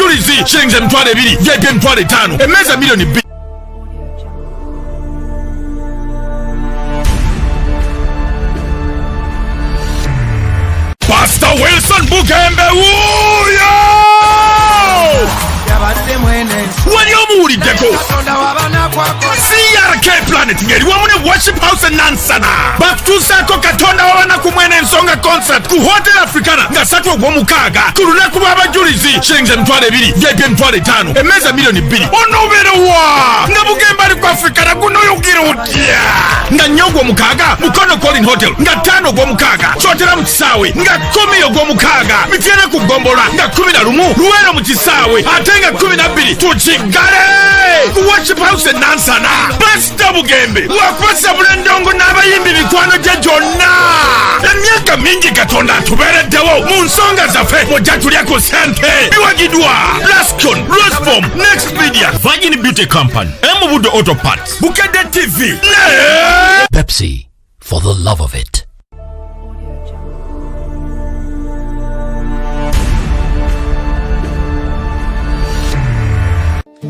lw'abajulizi, shillings 20,000, VIP 50,000, emmeeza 2,000,000. Pastor Wilson Bugembe wuuyo! Yabadde mwene Wali omuwuliddeko? Katonda wabanakwako. CRK Planet ng'eri wamu ne Worship House Nansana bakutuusaako Katonda w'abanaku mwene ensonga concert ku Hotel Africana nga 3 ogw'omukaaga ku lunaku lw'abajulizi, shillings 20,000, VIP 50,000, emmeeza 2,000,000. Onoobeerewa nga Bugembe ali ku Africana? Gunoyogera otya? Nga 4 ogw'omukaaga Mukono Colin Hotel, nga 5 ogw'omukaaga Kyotera mu kisaawe, nga 10 ogw'omukaaga Mityana ku Gombola, nga 11 Luweero mu kisaawe, ate nga 12 tukiggale ku Worship House e Nansana. Pasita Bugembe wakubasabula endongo n'abayimbi mikwano gye gyonna. Emyaka mingi Katonda atubeereddewo mu nsonga zaffe, mujja tulya ku ssente. Biwagiddwa Lascon, Rosebom, Next Media, Virgin Beauty Company, Emubudo Auto Parts, Bukedde TV ne Pepsi, for the love of it.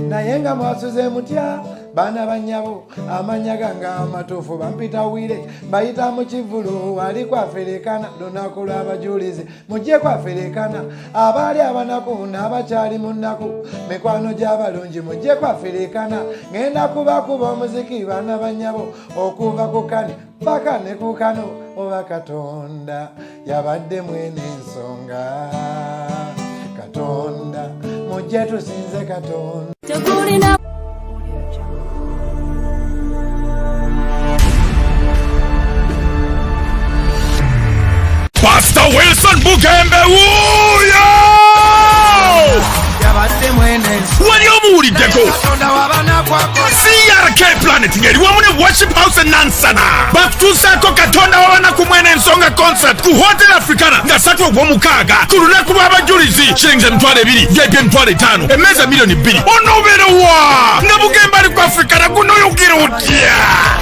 Naye nga mwasuze mutya baana bannyabo? Amannya gange amatuufu bampita Wire, bayita mu kivvulu wali kwaferekana. Lunaku lw'abajulizi, mujje kwaferekana. Abaali abanaku n'abakyali mu nnaku, mikwano gy'abalungi, mujje kwaferekana. Ŋŋenda kubakuba omuziki baana bannyabo, okuva ku kani paka ne ku kano. Oba Katonda yabadde mwene ensonga, Katonda mujje tusinze Katonda. Tegulina. Pastor Wilson Bugembe wuuyo! Yabadde mwene Wali omuwuliddeko? Katonda wabanakwako. CRK Planet ng'eri wamu ne Worship House Nansana bakutuusaako Katonda w'abanaku mwene ensonga concert ku Hotel Africana nga 3 ogw'omukaaga ku lunaku lw'abajulizi, shillings 20,000, VIP 50,000, emmeeza 2,000,000. Onoobeerewa nga Bugembe ali ku Africana? Gunoyogera otya?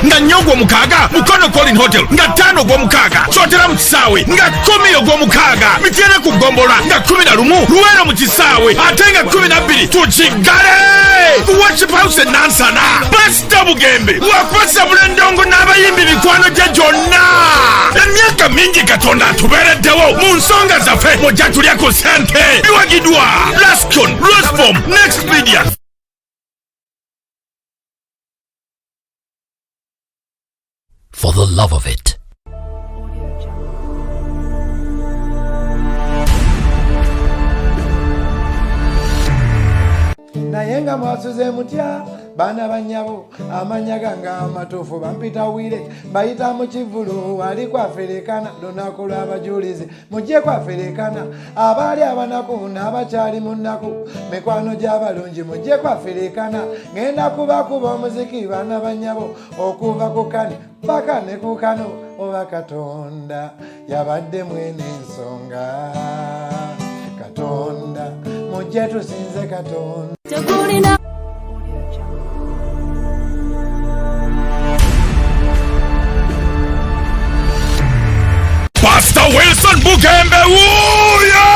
Nga 4 ogw'omukaaga Mukono Colin Hotel, nga 5 ogw'omukaaga Kyotera mu kisaawe, nga 10 ogw'omukaaga Mityana ku Gombola, nga 11 Luweero mu kisaawe, ate nga 12 tukiggale ku Worship House e Nansana. Pasita Bugembe wakubasabula endongo n'abayimbi mikwano gye gyonna. Emyaka mingi Katonda atubeereddewo mu nsonga zaffe, mujja tulya ku ssente. Biwagiddwa Lascon, Rosebom, Next Media. For the love of it. Naye nga mwasuze mutya baana bannyabo? Amannya gange amatuufu bampita Wire, bayita mu kivvulu wali kwaferekana. Lunaku lw'abajulizi, mujje kwaferekana. Abaali abanaku n'abakyali mu nnaku, mikwano gy'abalungi, mujje kwaferekana. Ŋŋenda kubakuba omuziki baana bannyabo, okuva ku kani paka ne ku kano. Oba Katonda yabadde mwene ensonga, Katonda mujje tusinze Katonda. Tegulina. Pastor Wilson Bugembe wuuyo!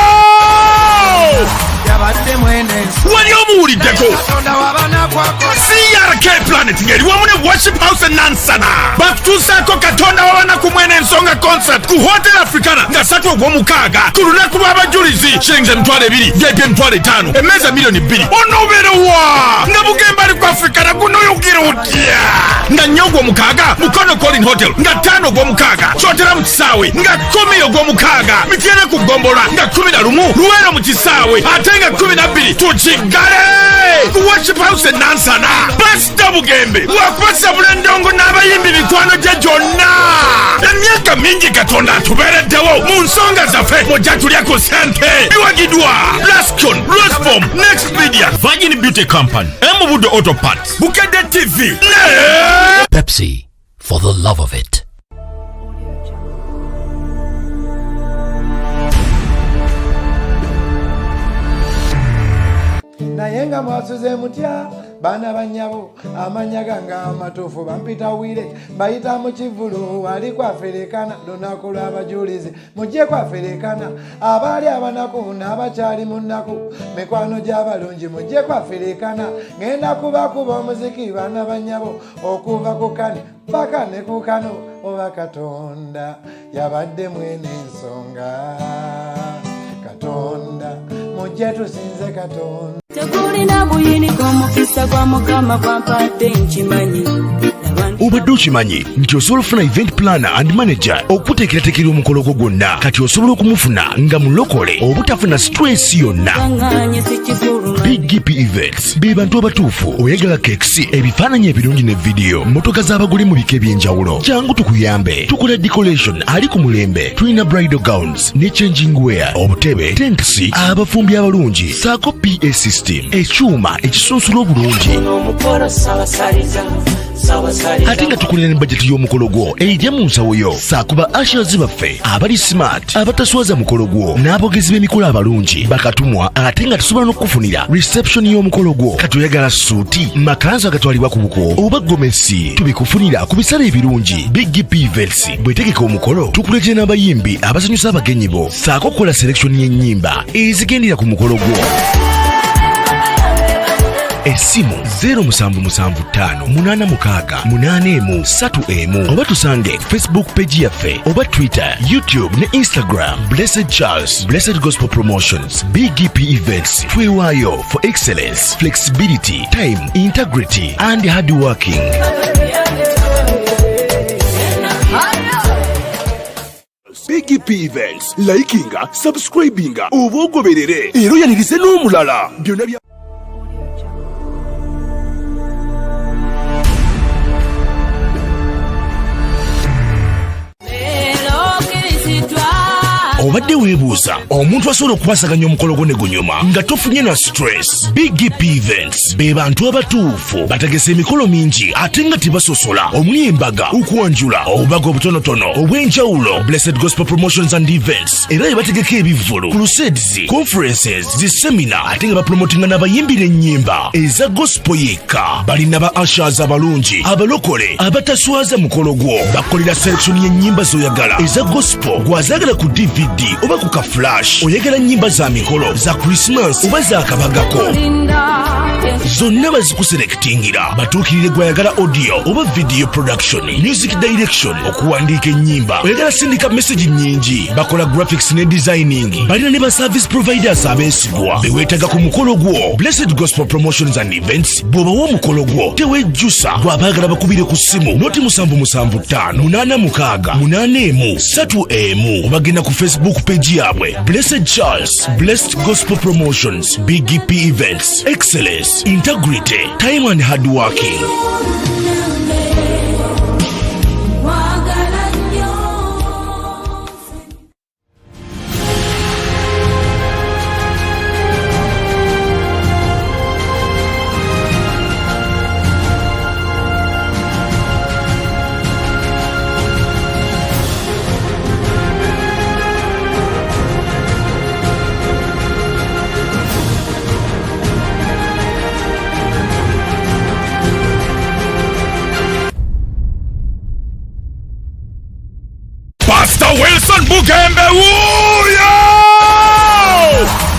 Yabadde mwene Wali omuwuliddeko? Katonda wabanakwako. CRK Planet ng'eri wamu ne Worship House Nansana bakutuusaako Katonda w'abanaku mwene ensonga concert ku Hotel Africana nga 3 ogw'omukaaga ku lunaku lw'abajulizi, shillings 20,000, VIP 50,000, emmeeza 2,000,000. Onoobeerewa nga Bugembe ali ku Africana? Gunoyogera otya? Nga 4 ogw'omukaaga Mukono Colin Hotel, nga 5 ogw'omukaaga Kyotera mu kisaawe, nga 10 ogw'omukaaga Mityana ku Gombola, nga 11 Luweero mu kisaawe, ate nga 12 tukiggale ku Worship House e Nansana. Pasita Bugembe wakubasabula endongo n'abayimbi mikwano gye gyonna. Emyaka mingi Katonda atubeereddewo mu nsonga zaffe, mujja tulya ku ssente. Biwagiddwa Lascon, Rosebom, Next Media, Virgin Beauty Company, Emubudo Auto Parts, Bukedde TV ne Pepsi, for the love of it. Naye nga mwasuze mutya baana bannyabo, amannya gange amatuufu bampita Wire, bayita mu kivvulu wali kwaferekana. Lunaku lw'abajulizi, mujje kwaferekana. Abaali abanaku n'abakyali mu nnaku, mikwano gy'abalungi, mujje kwaferekana. Ngenda kubakuba omuziki baana bannyabo, okuva ku kani paka ne ku kano. Oba Katonda yabadde mwene ensonga, Katonda mujje tusinze Katonda. Tegulina buyinike, omukisa gwa Mukama gwampadde nkimanyi. Obadde okimanyi nti osobola okufuna event planner and manager okuteekerateekera omukolo gwo gwonna? Kati osobola okumufuna nga mulokole, obutafuna stress yonna. Baŋŋanye sikikulu. Big P Events be bantu abatuufu. Oyagala cakes, ebifaananyi ebirungi ne vidiyo, motoka z'abagole mu bika eby'enjawulo, jangu tukuyambe. Tukola decoration ali ku mulembe, tulina bridal gowns ne changing wear, obutebe, tents, abafumbi abalungi, saako PA system, ekyuma ekisunsula obulungi. Omukolo sabasaliza sabasaliza. Ate nga tukolera ne bajeti y'omukolo gwo ejja mu nsawo yo, saako ba ushers baffe abali smart, abataswaza mukolo gwo, n'abogezi b'emikolo abalungi bakatumwa. Ate nga tusobola n'okukufunira reception y'omukolo gwo. Kati oyagala suuti, makanzu agatwalibwa ku buko oba gomesi, tubikufunira ku bisale ebirungi. Big P Events bwetegeka omukolo, tukuleetera n'abayimbi abasanyusa abagenyi bo, saako okukola selection y'ennyimba ezigendera ku mukolo gwo. Essimu 0775 86 81 31, oba tusange Facebook page yaffe oba Twitter, YouTube ne Instagram. Blessed Charles, Blessed Gospel Promotions, Bgp Events, twewaayo for excellence, flexibility, time, integrity and hard working. Big P Events, likinga, subscribinga oba ogoberere era oyanirize n'omulala byonna bya Audio Jungle. Leero okkiriziddwa. Obadde weebuuza omuntu asobola okukwasaganya omukolo gwo ne gunyuma nga tofunye na stress? Big P Events be bantu abatuufu. Bategese emikolo mingi ate nga tebasosola, omuli embaga, okwanjula, obubaga obutonotono obw'enjawulo. Blessed Gospel Promotions and Events era be bategeka ebivvulu, crusades, conferences, zi seminar, ate nga bapromotinga n'abayimbira ennyimba eza gospel yekka. Balina ba ushers abalungi, abalokole, abataswaza mukolo gwo. Bakolera selection y'ennyimba z'oyagala eza gospel, gwazaagala ku DVD oba ku ka flash. Oyagala nnyimba za mikolo, za Christmas oba za kabagako, zonna bazikuselectingira. Batuukirire. Gwayagala audio oba video production, music direction, okuwandiika ennyimba, oyagala sindika message nnyingi, bakola graphics ne designing. Balina ne ba service providers abeesigwa beweetaga ku mukolo gwo. Blessed Gospel Promotions and Events, bw'obawa omukolo gwo tewejjusa. Bw'abaagala bakubire ku ssimu noti 775 86 81 31, obagenda ku Facebook page yaabwe, Blessed Charles, Blessed Gospel Promotions. Big P Events, excellence, integrity, time and hard working. Wagala nnyo. Pastor Wilson Bugembe wuuyo.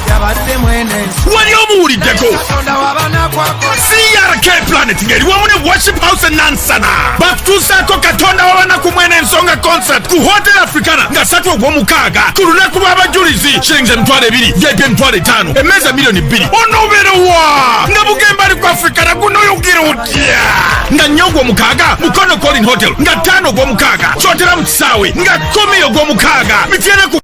Yabadde mwene. Wali omuwuliddeko? Katonda wabanakwako. CRK Planet ng'eri wamu ne Worship House Nansana bakutuusaako Katonda w'abanaku mwene ensonga concert ku Hotel Africana nga 3 ogw'omukaaga, ku lunaku lw'abajulizi. Shillings 20,000, VIP 50,000, emmeeza 2,000,000. Onoobeerewa nga Bugembe ali ku Africana? Gunoyogera otya? Nga 4 ogw'omukaaga, Mukono Colin Hotel, nga 5 ogw'omukaaga, Kyotera mu kisaawe, nga 10 ogw'omukaaga, Mityana ku